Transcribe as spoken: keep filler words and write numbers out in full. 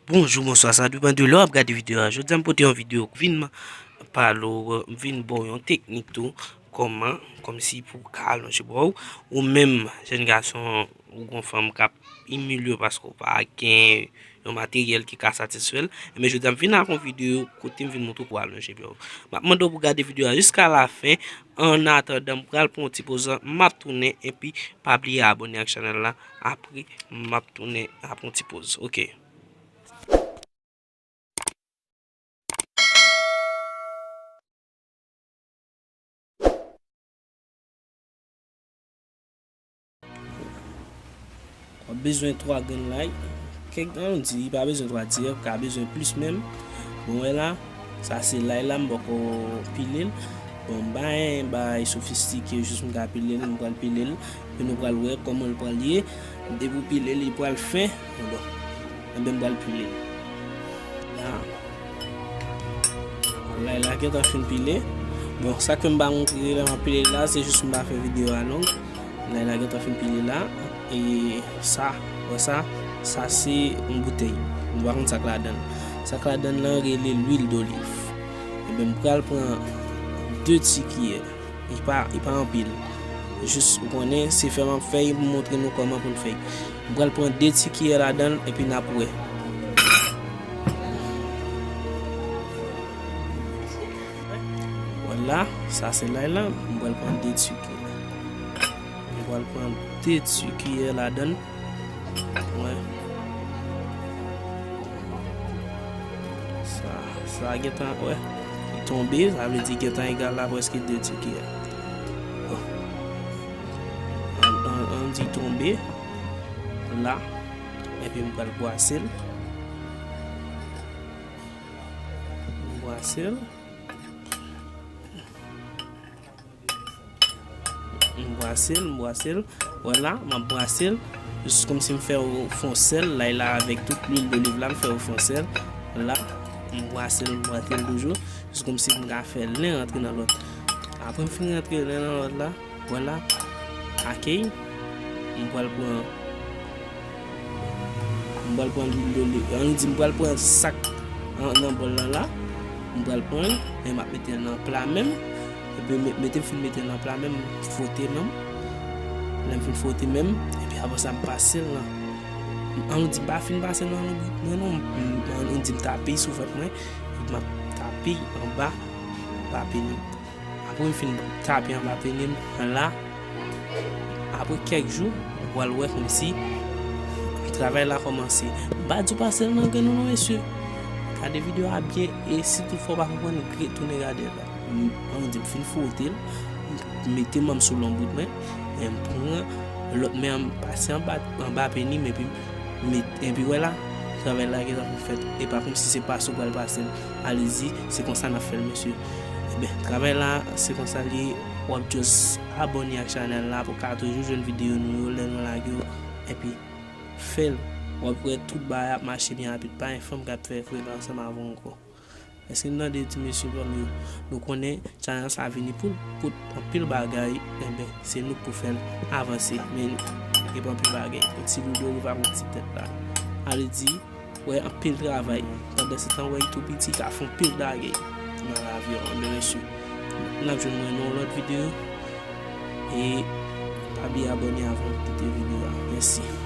Bonjou, bonswa, sa depann de lè w ap gade videyo a. Jodi a, m pote yon videyo k vin pale w, m vin ba w yon teknik tou, kòman, kòmsi pou w ka alonje bra w, ou menm, jèn gason, ou gon fanm k ap imilye w paske w pa gen yon materyèl ki ka satisfè l. Men jodi a, m vin ak yon videyo kote m vin montre w pou w alonje bra w. M ap mande w pou w gade videyo a jiska lafen. Annatandan, m pral pran yon ti poz, m ap tounen, epi pa bliye abòne ak chanèl la. Apre, m ap tounen, ap yon ti poz. Oke. W ap bezwen twa grenn lay. Kèk, ann di, li pa bezwen twa dirèk, ou ka bezwen plis menm. Bon, wè la, sa se lay la, m poko pile l. Bon, m pa gen bagay sofistike, jis m ka pile l, m pral pile l. Epi nou pral wè kòman l pral ye. Depi w pile l, li pral fen. Bon, enben, m pral pile l. La. Lay la gentan fin pile. Bon, sa k fè m pa montre lè m ap pile l la, se jis m pa fè videyo a long. Lay la gentan fin pile la. E sa, wè sa, sa se yon boutèy. Nou pa konn sa k ladan l. Sa k ladan l lan rele lwil doliv. Ebyen, m pral pran de ti kiyè. Li pa, li pa anpil. Jis, ou konnen, se fè m ap fè, m montre nou kòman pou n fè. M pral pran de ti kiyè ladan l, epi n ap wè. Vwala, sa se lay la. M pral pran de ti kiyè. M pral pran de ti kiyè ladan l. Wè. Sa, sa gentan, wè. Li tonbe, sa vle di gentan egal la prèske de ti kiyè. Bon. Ann, ann, ann di tonbe. La. Epi m pral bwase l. M bwase l. M bwase l, m bwase l. Vwala, m ap bwase l. Jis kòmsi m fè w fon sèl, lay la avèk tout lwil doliv la, m fè w fon sèl. La, m bwase l, m bwase l toujou. Jis kòmsi m ka fè len rantre nan lòt. Apre m fin rantre len nan lòt la, vwala, akèy, m pral pran M pral pran lwil doliv. Ann di m pral pran sa k nan, nan bòl lan la. M pral pran l, e m ap mete l nan pla men m. Epi me-, mete m fin mete l nan pla men m, m fwote men m. Lè m fin fwote men m, epi apre sa m pase l nan. Ann di m pa fin pase l nan lonbrit mwen non. M, ann di m tape sou vant mwen. Epi m ap tape anba pa peni m. Apre m fin tape anba peni m la, apre kèk jou, ou pral wè kòmsi travay la kòmanse. M pa di w pase l nan grenn ou non, mesye. Gade videyo a byen, e si toutfwa w pa konprann, retounen gade l la. M, ann di m fin fwote l, m mete men m sou lonbrit mwen, e m pran lòt men an, m pase anba, anba peni m, epi m met, epi wè la, travay la gentan fin fèt. E pa kòmsi se pase w pral pase l. Alezi, se konsa n ap fè l, mesye. Ebyen, travay la, se konsa l ye. W ap just abòne ak chanèl la pou w ka toujou jwenn videyo nou yo lè nou lage yo. Epi, fè l. W ap wè tout bagay ap mache byen rapid. Pa gen fanm k ap fè frè ansanm avè w ankò. Èske n tande ti mesye pa m yo? Nou konnen chanèl sa vini pou l pote anpil bagay, enben, se nou k pou fè l avanse. Men, e pa anpil bagay. Yon ti lwil doliv ak yon ti tèt la. Ale di, wè, anpil travay. Pandan se tan, wè, li tou piti, ka fè anpil bagay nan lavi, enben, mesye. N ap jwenn mwen nan yon lòt videyo. E pa bliye abòne avan m kite videyo a. Mèsi.